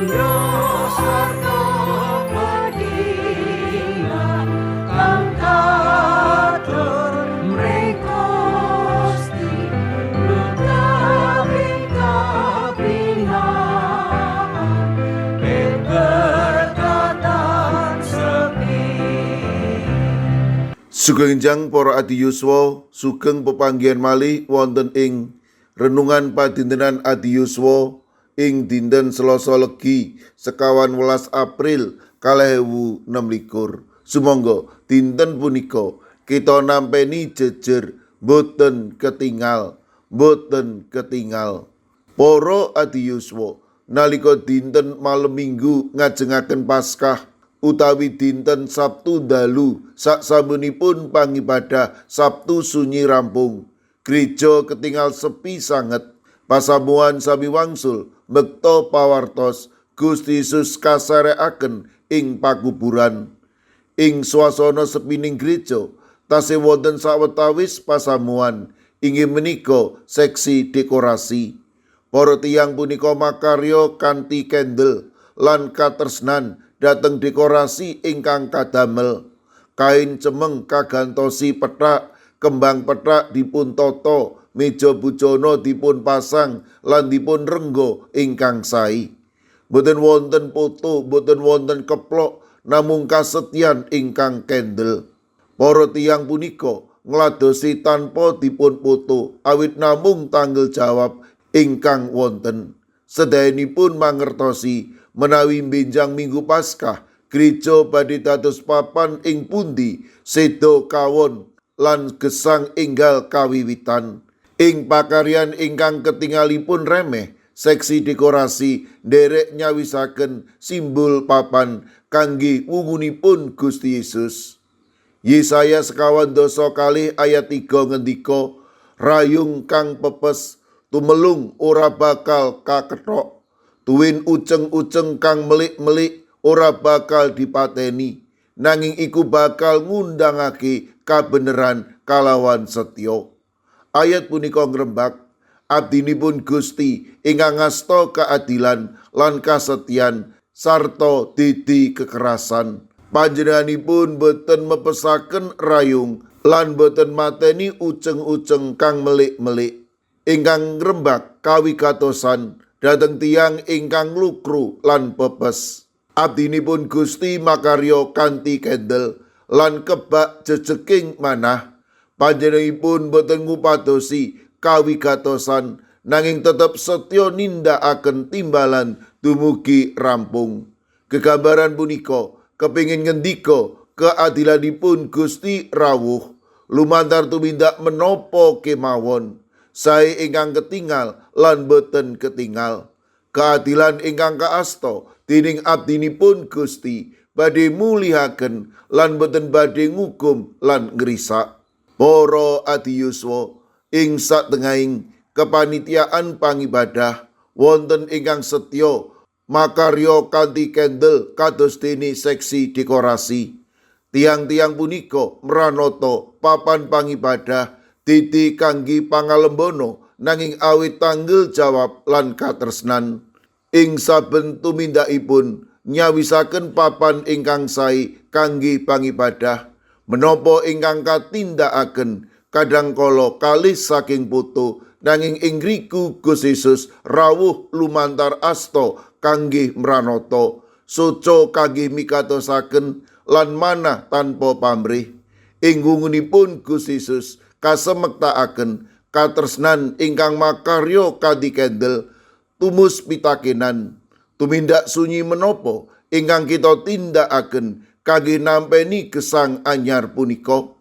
Tandha sarta pedingan kang katur mring Gusti lutabing kabingahan beberkatan sepi. Sugeng enjang para adi yuswa, sugeng pepanggihan malih wonten ing renungan padintenan adi yuswa ing dinten Selasa Legi 25 April 2026. Sumangga dinten punika kita nampeni jejer boten ketingal, boten ketingal. Para adi yuswa, nalika dinten malem Minggu ngajengaken Paskah utawi dinten Sabtu dalu saksampunipun pangibadah Sabtu Sunyi rampung, gereja ketingal sepi sanget. Pasamuan sami wangsul mbekta pawartos Gusti Yesus kasarekaken ing pakuburan. Ing swasana sepining gereja tasih wonten sawetawis pasamuan, inggih menika seksi dekorasi. Para tiyang punika makarya kanthi kendel lan katresnan dhateng dekorasi ingkang kadamel. Kain cemeng kagantosi pethak, kembang pethak dipun tata, meja bujana dipun pasang lan dipun rengga ingkang sae. Boten wonten foto, boten wonten keplok, namung kasetyan ingkang kendel. Para tiyang punika ngladosi tanpa dipun foto awit namung tanggung jawab ingkang wonten. Sedayanipun mangertosi menawi benjang Minggu Paskah gereja badhe dados papan ing pundi seda kawon lan gesang enggal kawiwitan. Ing pakaryan ingkang ketingalipun remeh, seksi dekorasi nderek nyawisaken simbol papan kangge wungunipun Gusti Yesus. Yesaya 42 ayat 3 ngendika, rayung kang pepes tumelung ora bakal kakethok, tuwin uceng-uceng kang melik-melik ora bakal dipateni, nanging iku bakal ngundangake kabeneran kalawan setya. Ayat punika ngrembak abdinipun Gusti ingkang ngasta keadilan lan kasetyan sarta didi kekerasan. Panjenenganipun boten mepesaken rayung lan boten mateni uceng-uceng kang melik-melik, ingkang ngrembak kawigatosan dhateng tiyang ingkang lukru lan pepes. Abdinipun Gusti makarya kanthi kendel lan kebak jejeking manah. Panjenenganipun boten ngupadosi kawigatosan nanging tetep setya nindakaken timbalan dumugi rampung. Gegambaran punika kepingin ngendika keadilanipun Gusti rawuh lumantar tumindak menapa kemawon, sae ingkang ketingal lan boten ketingal. Keadilan ingkang kaasta dening abdinipun Gusti badhe mulihaken lan boten badhe ngukum lan ngrisak. Para adi yuswa, ing satengahing kepanitiaan pangibadah wonten ingkang setya makarya kanthi kendel kados dene seksi dekorasi. Tiang-tiang punika mranata papan pangibadah didi kangge pangalembana nanging awit tanggel jawab lan katresnan. Ing saben tumindakipun nyawisaken papan ingkang sae kangge pangibadah. Menapa ingkang katindakaken kadang kala kalih saking foto, nanging ing ngriku Gusti Yesus rawuh lumantar asta kangge mranata, soca kangge mikatosaken lan manah tanpa pamrih. Ing wungunipun Gusti Yesus kasemektakaken katresnan ingkang makarya kanthi kendel tumus pitakenan, tumindak sunyi menapa ingkang kita tindakaken kangge nampeni gesang anyar punika.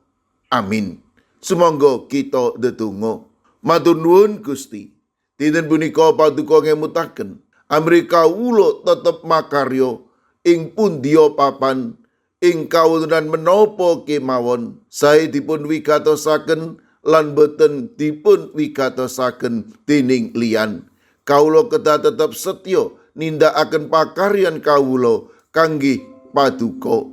Amin. Sumangga kita ndedonga. Matur nuwun Gusti. Dinten punika paduka ngemutaken amrih kawula tetep makarya ing pundiya papan ing kawontenan menapa kemawon, sae dipun wigatosaken lan boten dipun wigatosaken dening liyan. Kawula kedah tetep setya nindakaken pakaryan kawula kangge paduka.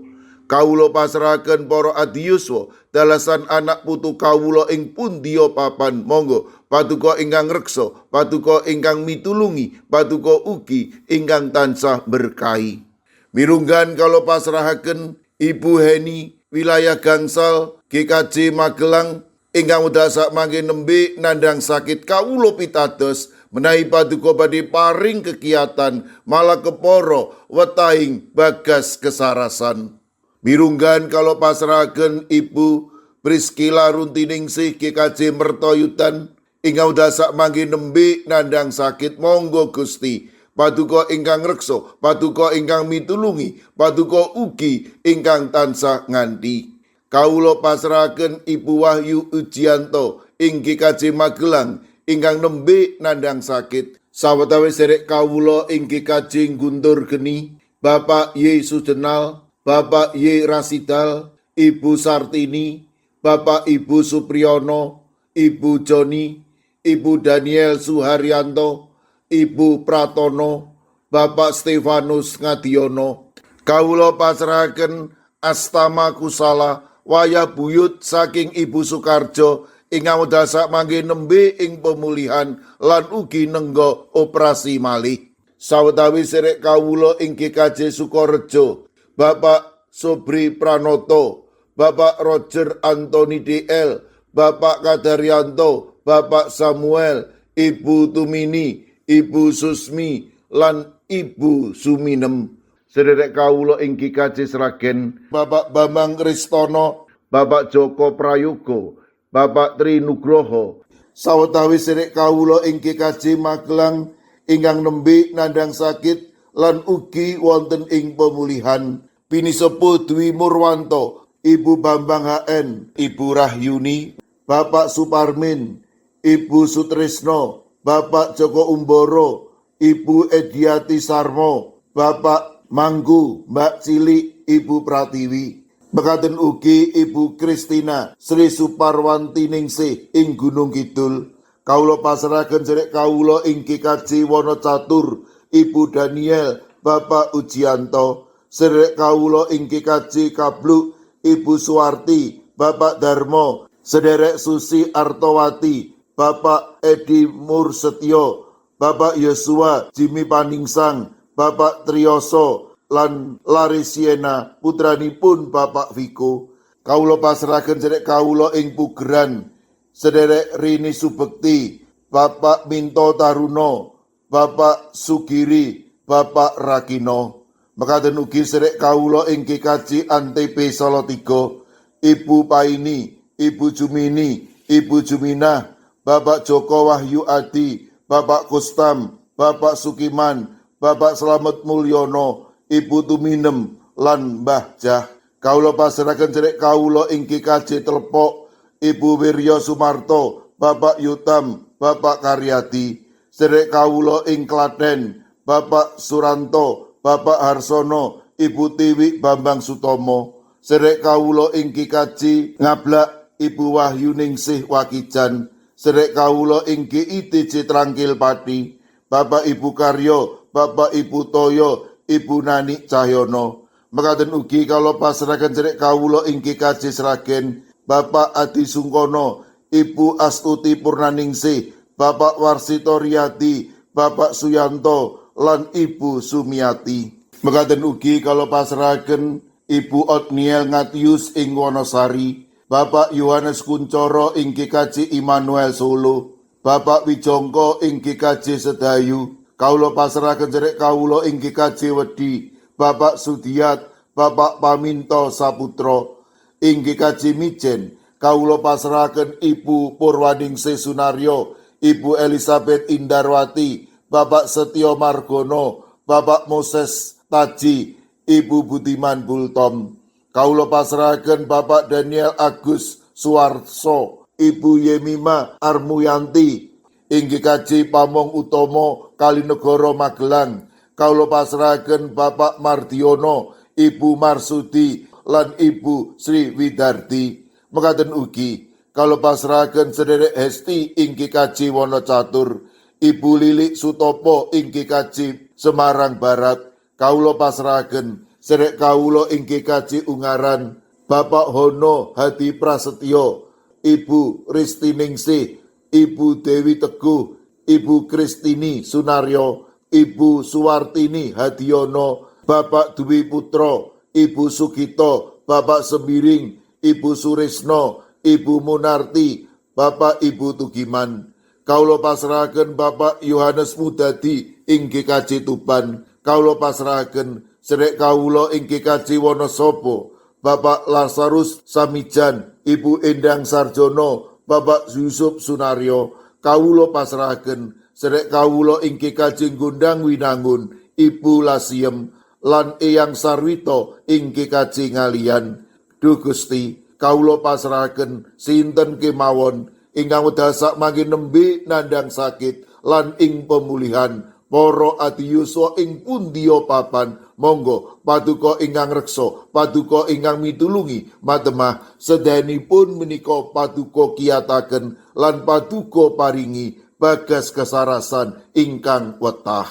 Kawula pasrahaken para adiyuswa dalasan anak putu kawula ing pundiya papan, monggo paduka ingkang reksa, paduka ingkang mitulungi, paduka ugi ingkang tansah berkahi. Mirunggan kawula pasrahaken Ibu Heni wilayah Gangsal GKJ Magelang ingkang wekdal sakmangke nembe nandhang sakit, kawula pitados menawi paduka badhe paring kekiatan malah kepara wetahing bagas kesarasan. Mirunggan kawula pasrahaken Ibu Priscilla Runtiningsih GKJ Mertoyudan ingkang wekdal sakmangke nembe nandhang sakit, monggo Gusti paduka ingkang reksa, paduka ingkang mitulungi, paduka ugi ingkang tansah nganti. Kawula pasrahaken Ibu Wahyu Ujianto ing GKJ Magelang ingkang nembe nandhang sakit. Sawetawis derek kawula ing GKJ Guntur Geni, Bapak Y Sujenal, Bapak Y Rasidal, Ibu Sartini, Bapak Ibu Supriyono, Ibu Joni, Ibu Daniel Suharyanto, Ibu Pratono, Bapak Stefanus Ngadiono. Kawula pasrahaken Astama Kusala wayah buyut saking Ibu Sukarjo ingkang wekdal sakmangke nembe ing pemulihan lan ugi nengga operasi malih. Sawetawis serek kawula ing GKJ Sukorejo, Bapak Sobri Pranoto, Bapak Roger Anthony DL, Bapak Kadaryanto, Bapak Samuel, Ibu Tumini, Ibu Susmi, lan Ibu Suminem. Sederek kawula ing GKJ Sragen, Bapak Bambang Kristono, Bapak Joko Prayogo, Bapak Tri Nugroho. Sawetawis sederek kawula ing GKJ Magelang ingkang nembe nandhang sakit lan ugi wonten ing pemulihan, Pinisepuh Dwi Murwanto, Ibu Bambang HN, Ibu Rahyuni, Bapak Suparmin, Ibu Sutrisno, Bapak Joko Umboro, Ibu Ediati Sarmo, Bapak Manggu, Mbak Cilik, Ibu Pratiwi. Mekaten ugi Ibu Kristina Sri Suparwanti Ningsih ing Gunung Kidul. Kawula pasrahaken sedherek kawula ing GKJ Wonocatur, Ibu Daniel, Bapak Ujianto. Sedherek kawula ing GKJ Kabluk, Ibu Suwarti, Bapak Darmo, Sederek Susi Artowati, Bapak Edi Mursetyo, Bapak Yosua Jimmy Paningsang, Bapak Triyoso lan Larisiena putranipun Bapak Viko. Kawula pasrahaken sedherek kawula ing Pugeran, Sederek Rini Subekti, Bapak Minto Taruno, Bapak Sugiri, Bapak Rakino. Mekaten ugi sedherek kawula ing GKJ Antp Salatiga, Ibu Paini, Ibu Jumini, Ibu Juminah, Bapak Joko Wahyu Adi, Bapak Kustam, Bapak Sukiman, Bapak Slamet Mulyono, Ibu Tuminem lan Mbah Jah. Kawula pasrahaken sedherek kawula ing GKJ Telepok, Ibu Wiryo Sumarto, Bapak Yutam, Bapak Karyadi. Sedherek kawula ing Klaten, Bapak Suranto, Bapak Harsono, Ibu Tiwi Bambang Sutomo. Sedherek kawula ing GKJ Ngablak, Ibu Wahyu Ningsih Wakijan. Sedherek kawula ing GITJ Trangkil Pati, Bapak Ibu Karyo, Bapak Ibu Toyo, Ibu Nani Cahyono. Mekaten ugi kawula pasrahaken sedherek kawula ing GKJ Sragen, Bapak Adi Sungkono, Ibu Astuti Purnaningsih, Bapak Warsito Riyadi, Bapak Suyanto, lan Ibu Sumiati. Mekaten ugi kawula pasrahaken Ibu Otniel Ngatius ing Wonosari, Bapak Yohanes Kuncoro ing GKJ Immanuel Solo, Bapak Wijongko ing GKJ Sedayu. Kawula pasrahaken sedherek kawula ing GKJ Wedi, Bapak Sudiat, Bapak Paminto Saputro. Ing GKJ Mijen, kawula pasrahaken Ibu Purwaningsih Sunaryo, Ibu Elizabeth Indarwati, Bapak Setio Margono, Bapak Moses Taji, Ibu Budiman Bultom. Kawula pasrahaken Bapak Daniel Agus Suwarso, Ibu Yemima Armuyanti, ing GKJ Pamong Utomo, Kalinegoro Magelang. Kawula pasrahaken Bapak Mardiono, Ibu Marsudi, lan Ibu Sri Widardi. Mekaten ugi kawula pasrahaken sedherek Hesti ing GKJ Wonocatur, Ibu Lilik Sutopo ing GKJ Semarang Barat. Kawula pasrahaken Sedherek kawula ing GKJ Ungaran, Bapak Hono Hadi Prasetyo, Ibu Ristiningsih, Ibu Dewi Teguh, Ibu Kristini Sunaryo, Ibu Suwartini Hadiono, Bapak Dwi Putro, Ibu Sugito, Bapak Sembiring, Ibu Surisno, Ibu Munarti, Bapak Ibu Tugiman. Kawula pasrahaken Bapak Yohanes Mudadi ing GKJ Tuban. Kawula pasrahaken sedherek kawula ing GKJ Wonosobo, Bapak Lazarus Samijan, Ibu Endang Sarjono, Bapak Yusuf Sunaryo. Kawula pasrahaken sedherek kawula ing GKJ Gondang Winangun, Ibu Lasiem lan Eyang Sarwito ing GKJ Ngaliyan. Duh Gusti, kawula pasrahaken sinten kemawon ingkang wekdal sakmangke nembe nandhang sakit lan ing pemulihan, para adi yuswa ing pundiya papan, monggo paduka ingkang reksa, paduka ingkang mitulungi matemah sedayanipun menika paduka kiyataken lan paduka paringi bagas kesarasan ingkang wetah.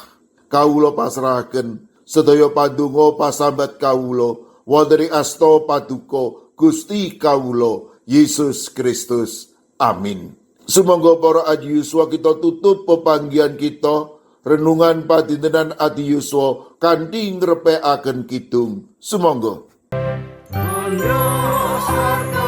Kawula pasrahaken sedaya pandonga pasambat kawula wonten ing asta paduka Gusti kawula Yesus Kristus. Amin. Sumangga para adi yuswa, kita tutup pepanggihan kita, renungan padintenan adi yuswa, kanthi ngrepekaken kidung. Sumangga. Tondo sarta.